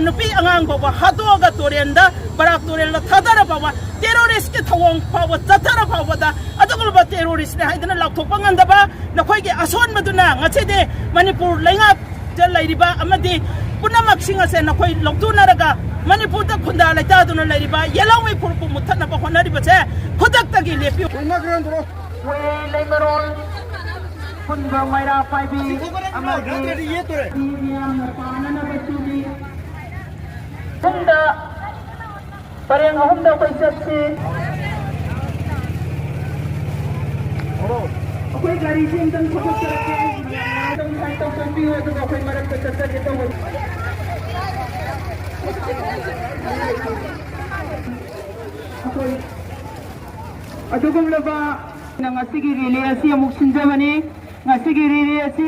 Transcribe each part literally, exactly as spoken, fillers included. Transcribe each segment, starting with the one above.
ꯅꯨꯄꯤ ꯑꯉꯥꯡ ꯐꯥꯎꯕ ꯍꯥꯠꯇꯣꯛꯑꯒ ꯇꯨꯔꯦꯜꯗ, ꯕꯔꯥꯛ ꯇꯨꯔꯦꯜꯗ ꯊꯥꯗꯔ ꯐꯥꯎꯕ, ꯇꯦꯔꯣꯔꯤꯁ꯭ꯠꯀꯤ ꯊꯧꯑꯣꯡ ꯐꯥꯎꯕ ꯆꯠꯊꯔ ꯐꯥꯎꯕꯗ ꯑꯗꯨꯒꯨꯝꯂꯕ ꯇꯦꯔꯣꯔꯤꯁ꯭ꯠꯅꯦ ꯍꯥꯏꯗꯅ ꯂꯥꯎꯊꯣꯛꯄ ꯉꯝꯗꯕ ꯅꯈꯣꯏꯒꯤ ꯑꯁꯣꯟꯕꯗꯨꯅ ꯉꯁꯤꯗꯤ ꯃꯅꯤꯄꯨꯔ ꯂꯩꯉꯥꯛꯇ ꯂꯩꯔꯤꯕ ꯑꯃꯗꯤ ꯄꯨꯝꯅꯃꯛꯁꯤꯡ ꯑꯁꯦ ꯅꯈꯣꯏ ꯂꯧꯊꯣꯛꯅꯔꯒ ꯃꯅꯤꯄꯨꯔꯗ ꯈꯨꯟꯗꯥ ꯂꯩꯇꯥꯗꯨꯅ ꯂꯩꯔꯤꯕ ꯌꯦꯜꯍꯧꯃꯤ ꯐꯨꯔꯨꯞꯄꯨ ꯃꯨꯠꯊꯠꯅꯕ ꯍꯣꯠꯅꯔꯤꯕꯁꯦ ꯈꯨꯗꯛꯇꯒꯤ ꯂꯦꯞꯄꯤꯌꯨ꯫ ꯑꯩꯈꯣꯏ ꯂꯩꯃꯔꯣꯜ ꯄꯨꯟꯕ ꯃꯩꯔꯥ ꯄꯥꯏꯕꯤ ꯑꯃꯗꯤ ꯃꯤꯌꯥꯝꯅ ꯄꯥꯅꯅꯕ ꯁꯤꯜꯂꯤ꯫ ꯄꯨꯡꯗ ꯄꯔꯦꯡ ꯑꯍꯨꯝꯗ ꯑꯩꯈꯣꯏ ꯆꯠꯁꯤ꯫ ꯑꯩꯈꯣꯏ ꯒꯥꯔꯤꯁꯤ ꯑꯝꯇꯪ ꯊꯧꯒꯠꯆꯔꯛꯀꯦ꯫ ꯑꯗꯨꯝ ꯁꯥꯏꯟ ꯇꯧꯊꯣꯛꯄꯤꯌꯨ, ꯑꯗꯨꯒ ꯑꯩꯈꯣꯏ ꯃꯔꯛꯇ ꯆꯠꯆꯒꯦ ꯇꯧꯕꯅꯤ꯫ ꯑꯩꯈꯣꯏ ꯑꯗꯨꯒꯨꯝꯂꯕ ꯉꯁꯤꯒꯤ ꯔꯦꯂꯤ ꯑꯁꯤ ꯑꯃꯨꯛ ꯁꯤꯟꯖꯕꯅꯤ꯫ ꯉꯁꯤꯒꯤ ꯔꯦꯂꯤ ꯑꯁꯤ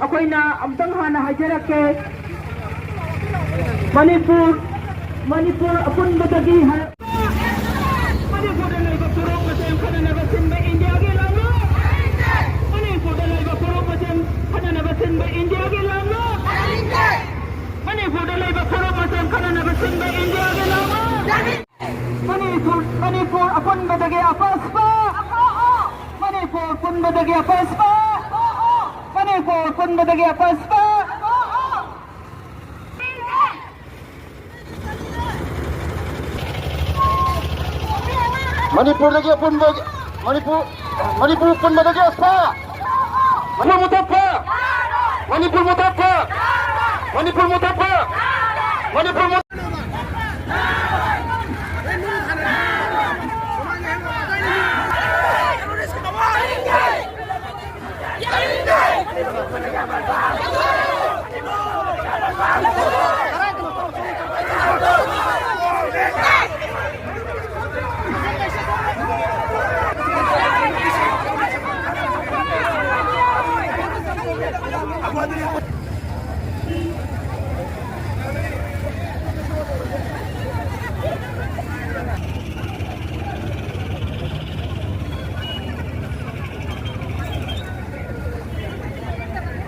ꯑꯩꯈꯣꯏꯅ ꯑꯃꯨꯛꯇꯪ ꯍꯥꯟꯅ ꯍꯥꯏꯖꯔꯛꯀꯦ꯫ ꯃꯅꯤꯄꯨꯔ, ꯃꯅꯤꯄꯨꯔ ꯑꯄꯨꯟꯕꯗꯒꯤ ꯍꯥꯏ-, ꯃꯅꯤꯄꯨꯔꯗ ꯂꯩꯕ ꯐꯨꯔꯨꯞ ꯃꯁꯦꯟ ꯈꯟꯅꯅꯕ ꯁꯤꯟꯕ ꯏꯟꯗꯤꯌꯥꯒꯤ ꯂꯥꯟꯂꯣ꯫ ꯃꯅꯤꯄꯨꯔꯗ ꯂꯩꯕ ꯐꯨꯔꯨꯞ ꯃꯁꯦꯟ ꯈꯟꯅꯅꯕ ꯁꯤꯟꯕ ꯏꯟꯗꯤꯌꯥꯒꯤ ꯂꯥꯟꯂꯣ꯫ ꯃꯅꯤꯄꯨꯔꯗ ꯂꯩꯕ ꯐꯨꯔꯨꯞ ꯃꯁꯦꯟ ꯈꯟꯅꯅꯕ ꯁꯤꯟꯕ ꯏꯟꯗꯤꯌꯥꯒꯤ ꯂꯥꯟꯂꯣ꯫ ꯃꯅꯤꯄꯨꯔ, ꯃꯅꯤꯄꯨꯔ ꯑꯄꯨꯟꯕꯗꯒꯤ ꯑꯄꯥꯁꯄ꯫ ꯃꯅꯤꯄꯨꯔ ꯄꯨꯟꯕꯗꯒꯤ ꯑꯄꯥꯁꯄ꯫ ꯃꯅꯤꯄꯨꯔ ꯄꯨꯟꯕꯗꯒꯤ ꯑꯄꯥꯁꯄ꯫ ꯃꯅꯤꯄꯨꯔꯗꯒꯤ ꯑꯄꯨꯟꯕ, ꯃꯅꯤꯄꯨꯔ, ꯃꯅꯤꯄꯨꯔ ꯄꯨꯟꯕꯗꯒꯤ ꯑꯄꯥꯁꯄ꯫ ꯃꯅꯤꯄꯨꯔ ꯃꯨꯠꯊꯠꯄ! ꯃꯅꯤꯄꯨꯔ ꯃꯨꯠꯊꯠꯄ! ꯃꯅꯤꯄꯨꯔ ꯃꯨꯠꯊꯠꯄ! ꯃꯅꯤꯄꯨꯔ ꯃꯨꯠ-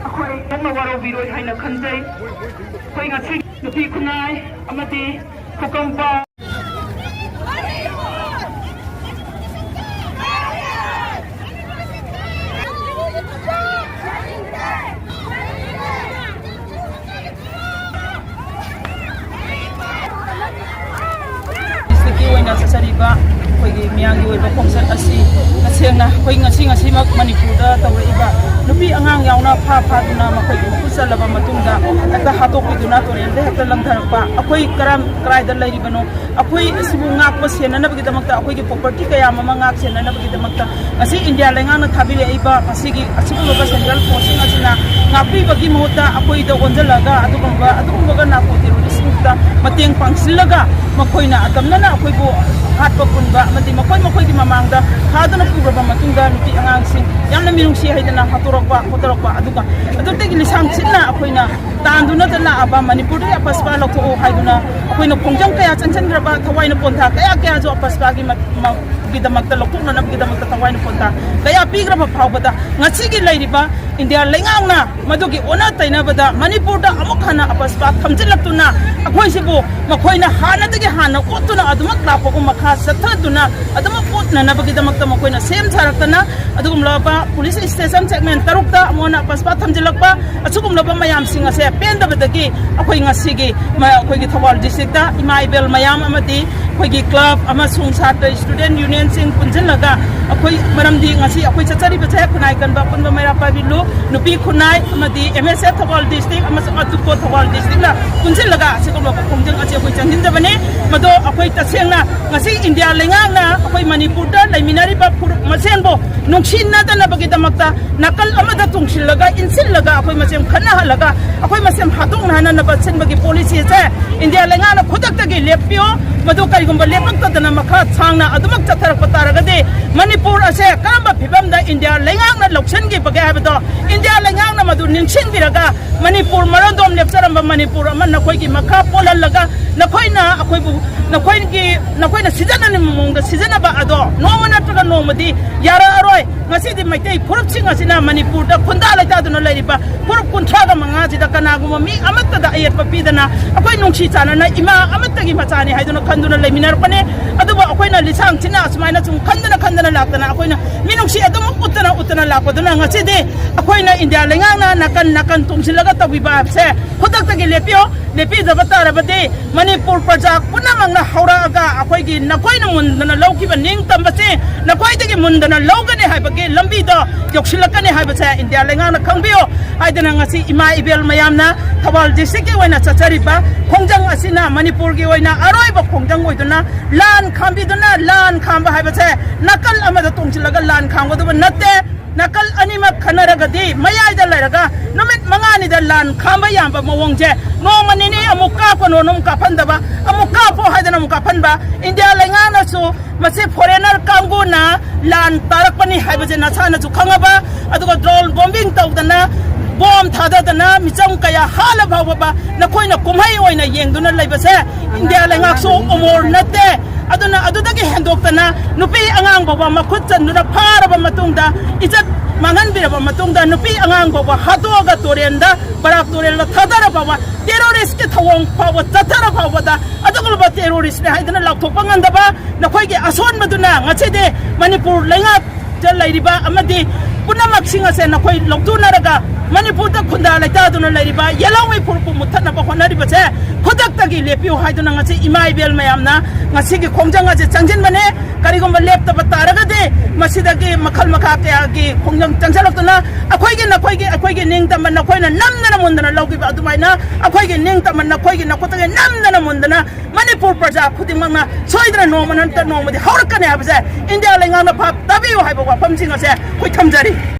ꯑꯩꯈꯣꯏ ꯅꯪꯅ ꯋꯥꯔꯧꯕꯤꯔꯣꯏ ꯍꯥꯏꯅ ꯈꯟꯖꯩ꯫ ꯑꯩꯈꯣꯏ ꯉꯁꯤ ꯅꯨꯄꯤ ꯈꯨꯟꯅꯥꯏ ꯑꯃꯗꯤ ꯈꯨꯀꯝꯄ ꯗꯤꯁꯇ꯭ꯔꯤꯛꯀꯤ ꯑꯣꯏꯅ ꯆꯠꯆꯔꯤꯕ ꯑꯩꯈꯣꯏꯒꯤ ꯃꯤꯌꯥꯝꯒꯤ ꯑꯣꯏꯕ ꯈꯣꯡꯆꯠ ꯑꯁꯤ ꯇꯁꯦꯡꯅ ꯑꯩꯈꯣꯏ ꯉꯁꯤ, ꯉꯁꯤꯃꯛ ꯃꯅꯤꯄꯨꯔꯗ ꯇꯧꯔꯛꯏꯕ ꯅꯨꯄꯤ ꯑꯉꯥꯡ ꯌꯥꯎꯅ ꯐꯥ ꯐꯥꯗꯨꯅ ꯃꯈꯣꯏꯒꯤ ꯃꯈꯨꯠ ꯆꯜꯂꯕ ꯃꯇꯨꯡꯗ ꯍꯦꯛꯇ ꯍꯥꯠꯇꯣꯛꯄꯤꯗꯨꯅ ꯇꯨꯔꯦꯜꯗ ꯍꯦꯛꯇ ꯂꯪꯊꯔꯛꯄ, ꯑꯩꯈꯣꯏ ꯀꯔꯝ ꯀꯗꯥꯏꯗ ꯂꯩꯔꯤꯕꯅꯣ, ꯑꯩꯈꯣꯏ ꯑꯁꯤꯕꯨ ꯉꯥꯛꯄ ꯁꯦꯟꯅꯅꯕꯒꯤꯗꯃꯛꯇ, ꯑꯩꯈꯣꯏꯒꯤ property ꯀꯌꯥ ꯑꯃ ꯉꯥꯛ ꯁꯦꯟꯅꯅꯕꯒꯤꯗꯃꯛꯇ ꯉꯁꯤ ꯏꯟꯗꯤꯌꯥ ꯂꯩꯉꯥꯛꯅ ꯊꯥꯕꯤꯔꯛꯏꯕ ꯉꯁꯤꯒꯤ ꯑꯁꯤꯒꯨꯝꯂꯕ central forceꯁꯤꯡ ꯑꯁꯤꯅ ꯉꯥꯛꯄꯤꯕꯒꯤ ꯃꯍꯨꯠꯇ ꯑꯩꯈꯣꯏꯗ ꯑꯣꯟꯁꯤꯜꯂꯒ ꯑꯗꯨꯒꯨꯝꯕ, ꯑꯗꯨꯒꯨꯝꯕꯒ narco terroristꯁꯤꯡꯗ ꯃꯇꯦꯡ ꯄꯥꯡꯁꯤꯜꯂꯒ ꯃꯈꯣꯏꯅ ꯑꯇꯝꯅꯅ ꯑꯩꯈꯣꯏꯕꯨ ꯍꯥꯠꯄ ꯄꯨꯟꯕ ꯑꯃꯗꯤ ꯃꯈꯣꯏ ꯃꯈꯣꯏꯒꯤ ꯃꯃꯥꯡꯗ ꯐꯥꯗꯨꯅ ꯄꯨꯔꯕ ꯃꯇꯨꯡꯗ ꯅꯨꯄꯤ ꯑꯉꯥꯡꯁꯤꯡ ꯌꯥꯝꯅ ꯃꯤꯅꯨꯡꯁꯤ ꯍꯩꯗꯅ ꯍꯥꯠꯇꯣꯔꯛꯄ ꯈꯣꯠꯇꯣꯔꯛꯄ, ꯑꯗꯨꯒ ꯑꯗꯨꯗꯒꯤ ꯂꯤꯁꯥꯡ ꯁꯤꯠꯅ ꯑꯩꯈꯣꯏꯅ ꯇꯥꯟꯗꯨꯅꯇ ꯂꯥꯛꯑꯕ ꯃꯅꯤꯄꯨꯔꯗꯒꯤ ꯑꯄꯁꯄꯥ ꯂꯧꯊꯣꯛꯎ ꯍꯥꯏꯗꯨꯅ ꯑꯩꯈꯣꯏꯅ ꯈꯣꯡꯖꯪ ꯀꯌꯥ ꯆꯪꯁꯤꯟꯈ꯭ꯔꯕ, ꯊꯋꯥꯏꯅ ꯄꯣꯟꯊꯥ ꯀꯌꯥ ꯀꯌꯥꯁꯨ ꯑꯄꯁꯄꯥꯒꯤ ꯃ-, ꯃ-, ꯒꯤꯗꯃꯛꯇ, ꯂꯧꯊꯣꯛꯅꯅꯕꯒꯤꯗꯃꯛꯇ ꯊꯋꯥꯏꯅ ꯄꯣꯟꯊꯥ ꯀꯌꯥ ꯄꯤꯈ꯭ꯔꯕ ꯐꯥꯎꯕꯗ, ꯉꯁꯤꯒꯤ ꯂꯩꯔꯤꯕ ꯏꯟꯗꯤꯌꯥ ꯂꯩꯉꯥꯛꯅ ꯃꯗꯨꯒꯤ ꯑꯣꯟꯅ ꯇꯩꯅꯕꯗ ꯃꯅꯤꯄꯨꯔꯗ ꯑꯃꯨꯛ ꯍꯟꯅ ꯑꯄꯁꯄꯥ ꯊꯝꯖꯤꯜꯂꯛꯇꯨꯅ ꯑꯩꯈꯣꯏꯁꯤꯕꯨ ꯃꯈꯣꯏꯅ ꯍꯥꯟꯅꯗꯒꯤ ꯍꯥꯟꯅ ꯑꯣꯠꯇꯨꯅ ꯑꯗꯨꯃꯛ ꯂꯥꯛꯄꯒꯨꯝ ꯃꯈꯥ ꯆꯠꯊꯗꯨꯅ ꯑꯗꯨꯃꯛ ꯑꯣꯠꯅꯅꯕꯒꯤꯗꯃꯛꯇ ꯃꯈꯣꯏꯅ ꯁꯦꯝ ꯁꯥꯔꯛꯇꯅ ꯑꯗꯨꯒꯨꯝꯂꯕ police station segment ꯇꯔꯨꯛꯇ ꯑꯃꯨꯛ ꯍꯟꯅ ꯑꯄꯁꯄꯥ ꯊꯝꯖꯤꯜꯂꯛꯄ, ꯑꯁꯤꯒꯨꯝꯂꯕ ꯃꯌꯥꯝꯁꯤꯡ ꯑꯁꯦ ꯄꯦꯟꯗꯕꯗꯒꯤ ꯑꯩꯈꯣꯏ ꯉꯁꯤꯒꯤ ꯃ-, ꯑꯩꯈꯣꯏꯒꯤ ꯊꯧꯕꯥꯜ districtꯇ ꯏꯃꯥ ꯏꯕꯦꯜ ꯃꯌꯥꯝ ꯑꯃꯗꯤ ꯑꯩꯈꯣꯏꯒꯤ club ꯑꯃꯁꯨꯡ ꯁꯥꯇ꯭ꯔ student unionꯁꯤꯡ ꯄꯨꯟꯁꯤꯜꯂꯒ ꯑꯩꯈꯣꯏ, ꯃꯔꯝꯗꯤ ꯉꯁꯤ ꯑꯩꯈꯣꯏ ꯆꯠꯆꯔꯤꯕꯁꯦ ꯈꯨꯟꯅꯥꯏ ꯀꯟꯕ ꯑꯄꯨꯟꯕ ꯃꯩꯔꯥ ꯄꯥꯏꯕꯤ ꯂꯨꯞ, ꯅꯨꯄꯤ ꯈꯨꯟꯅꯥꯏ ꯑꯃꯗꯤ M S F Thoubal district ꯑꯃꯁꯨꯡ ꯑꯇꯣꯞꯄ ꯊꯧꯕꯥꯜ districtꯅ ꯄꯨꯟꯁꯤꯜꯂꯒ ꯑꯁꯤꯒꯨꯝꯂꯕ ꯈꯣꯡꯖꯪ ꯑꯁꯤ ꯑꯩꯈꯣꯏ ꯆꯪꯁꯤꯟꯖꯕꯅꯤ꯫ ꯃꯗꯣ ꯑꯩꯈꯣꯏ ꯇꯁꯦꯡꯅ ꯉꯁꯤ ꯏꯟꯗꯤꯌꯥ ꯂꯩꯉꯥꯛꯅ ꯑꯩꯈꯣꯏ ꯃꯅꯤꯄꯨꯔꯗ ꯂꯩꯃꯤꯟꯅꯔꯤꯕ ꯐꯨꯔꯨꯞ ꯃꯁꯦꯟꯕꯨ ꯅꯨꯡꯁꯤꯅꯗꯅꯕꯒꯤꯗꯃꯛꯇ ꯅꯥꯀꯜ ꯑꯃꯗ ꯇꯣꯡꯁꯤꯜꯂꯒ, ꯏꯟꯁꯤꯜꯂꯒ, ꯑꯩꯈꯣꯏ ꯃꯁꯦꯟ ꯈꯠꯅꯍꯜꯂꯒ, ꯑꯩꯈꯣꯏ ꯃꯁꯦꯟ ꯍꯥꯠꯇꯣꯛꯅꯍꯟꯅꯅꯕ ꯁꯤꯟꯕꯒꯤ policyꯁꯦ ꯏꯟꯗꯤꯌꯥ ꯂꯩꯉꯥꯛꯅ ꯈꯨꯗꯛꯇꯒꯤ ꯂꯦꯞꯄꯤꯌꯨ꯫ ꯃꯗꯨ ꯀꯔꯤ ꯀꯨꯝꯕ ꯂꯦꯞꯄꯛꯇꯗꯅ ꯃꯈꯥ ꯁꯥꯡꯅ ꯑꯗꯨꯃꯛ ꯆꯠꯊꯔꯛꯄ ꯇꯥꯔꯒꯗꯤ, ꯃꯅꯤꯄꯨꯔ ꯑꯁꯦ ꯀꯔꯝꯕ ꯐꯤꯕꯝꯗ ꯏꯟꯗꯤꯌꯥ ꯂꯩꯉꯥꯛꯅ ꯂꯧꯁꯤꯟꯈꯤꯕꯒꯦ ꯍꯥꯏꯕꯗꯣ ꯏꯟꯗꯤꯌꯥ ꯂꯩꯉꯥꯛꯅ ꯃꯗꯨ ꯅꯤꯡꯁꯤꯡꯕꯤꯔꯒ, ꯃꯅꯤꯄꯨꯔ ꯃꯔꯣꯟꯗꯣꯝ ꯂꯦꯞꯆꯔꯝꯕ ꯃꯅꯤꯄꯨꯔ ꯑꯃ ꯅꯈꯣꯏꯒꯤ ꯃꯈꯥ ꯄꯣꯜꯍꯜꯂꯒ, ꯅꯈꯣꯏꯅ ꯑꯩꯈꯣꯏꯕꯨ, ꯅꯈꯣꯏꯒꯤ, ꯅꯈꯣꯏꯅ ꯁꯤꯖꯤꯟꯅꯅꯤꯡꯕ ꯃꯑꯣꯡꯗ ꯁꯤꯖꯤꯟꯅꯕ ꯑꯗꯣ ꯅꯣꯡꯃ ꯅꯠꯇ꯭ꯔꯒ ꯅꯣꯡꯃꯗꯤ ꯌꯥꯔꯛꯑꯔꯣꯏ꯫ ꯉꯁꯤꯗꯤ ꯃꯩꯇꯩ ꯐꯨꯔꯨꯞꯁꯤꯡ ꯑꯁꯤꯅ ꯃꯅꯤꯄꯨꯔꯗ ꯈꯨꯟꯗꯥ ꯂꯩꯇꯥꯗꯨꯅ ꯂꯩꯔꯤꯕ ꯐꯨꯔꯨꯞ ꯀꯨꯟꯊ꯭ꯔꯥꯒ ꯃꯉꯥꯁꯤꯗ ꯀꯅꯥꯒꯨꯝꯕ ꯃꯤ ꯑꯃꯠꯇꯗ ꯑꯌꯦꯠꯄ ꯄꯤꯗꯅ, ꯑꯩꯈꯣꯏ ꯅꯨꯡꯁꯤ ꯆꯥꯟꯅꯅ ꯏꯃꯥ ꯑꯃꯠꯇꯒꯤ ꯃꯆꯥꯅꯤ ꯍꯥꯏꯗꯨꯅ ꯈꯟꯗꯨꯅ ꯂꯩꯃꯤꯟꯅꯔꯛꯄꯅꯦ꯫ ꯑꯗꯨꯕꯨ ꯑꯩꯈꯣꯏꯅ ꯂꯤꯁꯥꯡ ꯊꯤꯟꯅ ꯑꯁꯨꯃꯥꯏꯅ ꯁꯨꯝ ꯈꯟꯗꯅ ꯈꯟꯗꯅ ꯂꯥꯛꯇꯅ, ꯑꯩꯈꯣꯏꯅ ꯃꯤꯅꯨꯡꯁꯤ ꯑꯗꯨꯃꯛ ꯎꯠꯇꯅ ꯎꯠꯇꯅ ꯂꯥꯛꯄꯗꯨꯅ, ꯉꯁꯤꯗꯤ ꯑꯩꯈꯣꯏꯅ ꯏꯟꯗꯤꯌꯥ ꯂꯩꯉꯥꯛꯅ ꯅꯥꯀꯟ ꯅꯥꯀꯟ ꯇꯣꯡꯁꯤꯜꯂꯒ ꯇꯧꯕꯤꯕ ꯍꯥꯏꯕꯁꯦ ꯈꯨꯗꯛꯇꯒꯤ ꯂꯦꯞꯄꯤꯌꯣ꯫ ꯂꯦꯞꯄꯤꯗꯕ ꯇꯥꯔꯕꯗꯤ ꯃꯅꯤꯄꯨꯔ ꯄ꯭ꯔꯖꯥ ꯄꯨꯝꯅꯃꯛꯅ ꯍꯧꯔꯛꯑꯒ ꯑꯩꯈꯣꯏꯒꯤ ꯅꯈꯣꯏꯅ ꯃꯨꯟꯗꯅ ꯂꯧꯈꯤꯕ ꯅꯤꯡꯇꯝꯕꯁꯤ ꯅꯈꯣꯏꯗꯒꯤ ꯃꯨꯟꯗꯅ ꯂꯧꯒꯅꯤ ꯍꯥꯏꯕꯒꯤ ꯂꯝꯕꯤꯗꯣ ꯌꯧꯁꯤꯜꯂꯛꯀꯅꯤ ꯍꯥꯏꯕꯁꯦ ꯏꯟꯗꯤꯌꯥ ꯂꯩꯉꯥꯛꯅ ꯈꯪꯕꯤꯌꯨ ꯍꯥꯏꯗꯅ, ꯉꯁꯤ ꯏꯃꯥ ꯏꯕꯦꯜ ꯃꯌꯥꯝꯅ ꯊꯧꯕꯥꯜ districtꯀꯤ ꯑꯣꯏꯅ ꯆꯠꯆꯔꯤꯕ ꯈꯣꯡꯖꯪ ꯑꯁꯤꯅ ꯃꯅꯤꯄꯨꯔꯒꯤ ꯑꯣꯏꯅ ꯑꯔꯣꯏꯕ ꯈꯣꯡꯖꯪ ꯑꯣꯏꯗꯨꯅ, ꯂꯥꯟ ꯈꯥꯝꯕꯤꯗꯨꯅ, ꯂꯥꯟ ꯈꯥꯝꯕ ꯍꯥꯏꯕꯁꯦ ꯅꯥꯀꯜ ꯑꯃꯗ ꯇꯣꯡꯁꯤꯜꯂꯒ ꯂꯥꯟ ꯈꯥꯝꯒꯗꯕ ꯅꯠꯇꯦ꯫ ꯅꯥꯀꯜ ꯑꯅꯤꯃꯛ ꯈꯟꯅꯔꯒꯗꯤ ꯃꯌꯥꯏꯗ ꯂꯩꯔꯒ ꯅꯨꯃꯤꯠ ꯃꯉꯥꯅꯤꯗ ꯂꯥꯟ ꯈꯥꯝꯕ ꯌꯥꯕ ꯃꯑꯣꯡꯁꯦ, ꯅꯣꯡꯃ ꯅꯤꯅꯤ ꯑꯃꯨꯛ ꯀꯥꯞꯀꯅꯣꯅ ꯑꯃꯨꯛ ꯀꯥꯞꯍꯟꯗꯕ, ꯑꯃꯨꯛ ꯀꯥꯞꯄꯣ ꯍꯥꯏꯗꯅ ꯑꯃꯨꯛ ꯀꯥꯞꯍꯟꯕ, ꯏꯟꯗꯤꯌꯥ ꯂꯩꯉꯥꯛꯅꯁꯨ ꯃꯁꯤ foreigner ꯀꯥꯡꯕꯨꯅ ꯂꯥꯟ ꯇꯥꯔꯛꯄꯅꯤ ꯍꯥꯏꯕꯁꯦ ꯅꯁꯥꯅꯁꯨ ꯈꯪꯉꯕ, ꯑꯗꯨꯒ drone bombing ꯇꯧꯗꯅ, ꯕꯣꯝ ꯊꯥꯗꯗꯅ ꯃꯤꯆꯝ ꯀꯌꯥ ꯍꯥꯠꯂ ꯐꯥꯎꯕ ꯅꯈꯣꯏꯅ ꯀꯨꯝꯍꯩ ꯑꯣꯏꯅ ꯌꯦꯡꯗꯨꯅ ꯂꯩꯕꯁꯦ ꯏꯟꯗꯤꯌꯥ ꯂꯩꯉꯥꯛꯁꯨ ꯑꯃꯣꯔ ꯅꯠꯇꯦ꯫ ꯑꯗꯨꯅ ꯑꯗꯨꯗꯒꯤ ꯍꯦꯟꯗꯣꯛꯇꯅ ꯅꯨꯄꯤ ꯑꯉꯥꯡ ꯐꯥꯎꯕ ꯃꯈꯨꯠ ꯆꯟꯗꯨꯅ ꯐꯥꯔꯕ ꯃꯇꯨꯡꯗ, ꯏꯖꯠ ꯃꯥꯡꯍꯟꯕꯤꯔꯕ ꯃꯇꯨꯡꯗ, ꯅꯨꯄꯤ ꯑꯉꯥꯡ ꯐꯥꯎꯕ ꯍꯥꯠꯇꯣꯛꯑꯒ ꯇꯨꯔꯦꯟꯗ, ꯕꯔꯥꯛ ꯇꯨꯔꯦꯜꯗ ꯊꯥꯗꯔ ꯐꯥꯎꯕ, terroristꯀꯤ ꯊꯧꯑꯣꯡ ꯐꯥꯎꯕ ꯆꯠꯊꯔ ꯐꯥꯎꯕꯗ ꯑꯗꯨꯒꯨꯝꯂꯕ terroristꯅꯦ ꯍꯥꯏꯗꯅ ꯂꯥꯎꯊꯣꯛꯄ ꯉꯝꯗꯕ ꯅꯈꯣꯏꯒꯤ ꯑꯁꯣꯟꯕꯗꯨꯅ ꯉꯁꯤꯗꯤ ꯃꯅꯤꯄꯨꯔ ꯂꯩꯉꯥꯛ ꯗ ꯂꯩꯔꯤꯕ ꯑꯃꯗꯤ ꯄꯨꯝꯅꯃꯛꯁꯤꯡ ꯑꯁꯦ ꯅꯈꯣꯏ ꯂꯧꯇꯨꯅꯔꯒ ꯃꯅꯤꯄꯨꯔꯗ ꯈꯨꯟꯗꯥ ꯂꯩꯇꯥꯗꯨꯅ ꯂꯩꯔꯤꯕ ꯌꯦꯜꯍꯧꯃꯤ ꯐꯨꯔꯨꯞꯄꯨ ꯃꯨꯠꯊꯠꯅꯕ ꯍꯣꯠꯅꯔꯤꯕꯁꯦ ꯈꯨꯗꯛꯇꯒꯤ ꯂꯦꯞꯄꯤꯌꯨ ꯍꯥꯏꯗꯨꯅ ꯉꯁꯤ ꯏꯃꯥ ꯏꯕꯦꯜ ꯃꯌꯥꯝꯅ ꯉꯁꯤꯒꯤ ꯈꯣꯡꯖꯪ ꯑꯁꯦ ꯆꯪꯁꯤꯟꯕꯅꯦ꯫ ꯀꯔꯤꯒꯨꯝꯕ ꯂꯦꯞꯇꯕ ꯇꯥꯔꯒꯗꯤ ꯃꯁꯤꯗꯒꯤ ꯃꯈꯜ ꯃꯈꯥ ꯀꯌꯥꯒꯤ ꯈꯣꯡꯖꯪ ꯆꯪꯁꯤꯜꯂꯛꯇꯨꯅ ꯑꯩꯈꯣꯏꯒꯤ, ꯅꯈꯣꯏꯒꯤ, ꯑꯩꯈꯣꯏꯒꯤ ꯅꯤꯡꯇꯝꯕ ꯅꯈꯣꯏꯅ ꯅꯝꯗꯅ ꯃꯨꯟꯗꯅ ꯂꯧꯈꯤꯕ ꯑꯗꯨꯃꯥꯏꯅ ꯑꯩꯈꯣꯏꯒꯤ ꯅꯤꯡꯇꯝꯕ ꯅꯈꯣꯏꯒꯤ ꯅꯈꯨꯠꯇꯒꯤ ꯅꯝꯗꯅ ꯃꯨꯟꯗꯅ ꯃꯅꯤꯄꯨꯔ ꯄ꯭ꯔꯖꯥ ꯈꯨꯗꯤꯡꯃꯛꯅ ꯁꯣꯏꯗꯅ ꯅꯣꯡꯃ ꯅꯠꯇ꯭ꯔ ꯅꯣꯡꯃꯗꯤ ꯍꯧꯔꯛꯀꯅꯤ ꯍꯥꯏꯕꯁꯦ ꯏꯟꯗꯤꯌꯥ ꯂꯩꯉꯥꯛꯅ ꯚꯥꯞ ꯇꯥꯕꯤꯌꯨ ꯍꯥꯏꯕ ꯋꯥꯐꯝꯁꯤꯡ ꯑꯁꯦ ꯑꯩꯈꯣꯏ ꯊꯝꯖꯔꯤ꯫